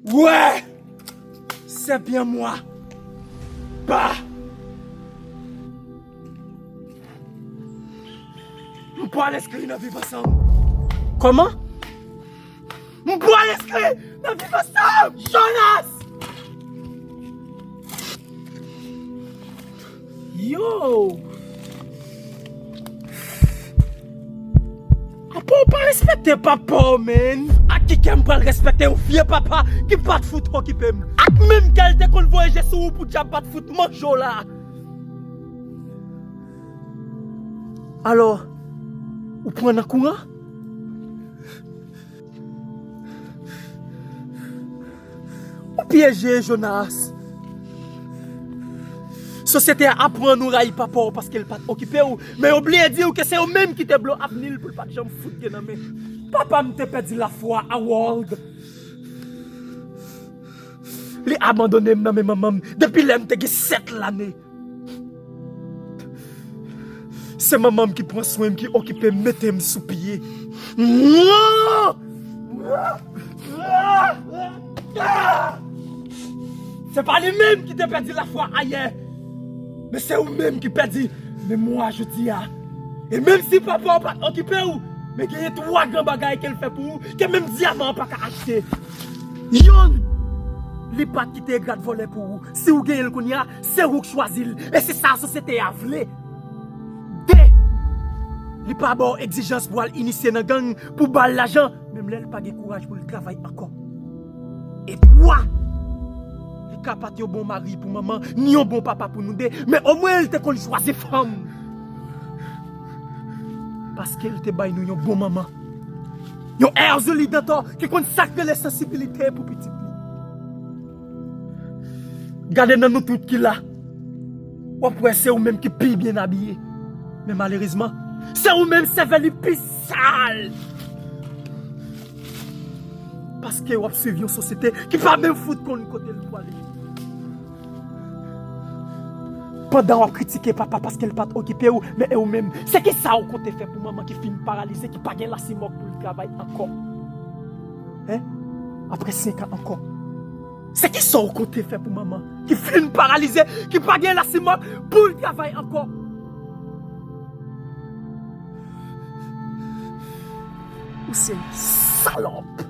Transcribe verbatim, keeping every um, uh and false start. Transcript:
Ouais! C'est bien moi! Bah! M pral enskri nan Viv Ansanm! Kòman? M pral enskri nan Viv Ansanm! Jonas! Yo! Apa w pa respekte papa w, menn? Ak ki kè m pral respekte yon vye papa ki pa t fout okipe m? Ak menm kè l te konn voye je sou ou pou dyab pa t fout manje w la. Alò, ou pran nan kouran? Ou pyeje, Jonas. Sosyete a aprann ou rayi papa w paske l pa t okipe w, men yo bliye di w ke se yo menm ki te blow up Nil pou l pa t janm fout gen nan men. Papa m te pèdi lafwa, Harold. Li abandone m nan men manman m depi lè m te gen sèt lane. Se manman m ki pran swen m, ki okipe m, mete m sou pye. Se pa li menm ki te pèdi lafwa ayè, men se ou menm ki pèdi memwa jodi a. E menm si papa w pa t okipe w, men genyen twa gran bagay ke l fè pou ou ke menm dyaman an pa ka achte. Youn, li pa t kite egrat vòlè pou ou. Si w genyen l kounye a, se ou k chwazi l. E se sa sosyete a vle. De, li pa ba w egzijans pou w al inisye nan gang, pou w ba l lajan, menm lè l pa gen kouraj pou l travay ankò. E twa, li ka pa t yon bon mari pou manman, ni yon bon papa pou nou de, men omwen l te konn chwazi fanm. Paske l te bay nou yon bon manman. Yon Erzulie Dantor ki konn sa k rele sansibilite pou pitit li. Gade nan nou tout ki la. W ap wè se ou menm ki pi byen abiye. Men malerezman, se ou menm sèvè li pi sal. Paske w ap swiv yon sosyete ki pa menm fout konn kote l pwale. Pandan w ap kritike papa paske l pa t okipe w, men e ou menm, se ki sa w konte fè pou manman ki fin paralize, ki pa gen lasimòk pou l travay ankò? Hein? Apre senk an ankò. Se ki sa w konte fè pou manman ki fin paralize, ki pa gen lasimòk pou l travay ankò? Ou se yon salòp.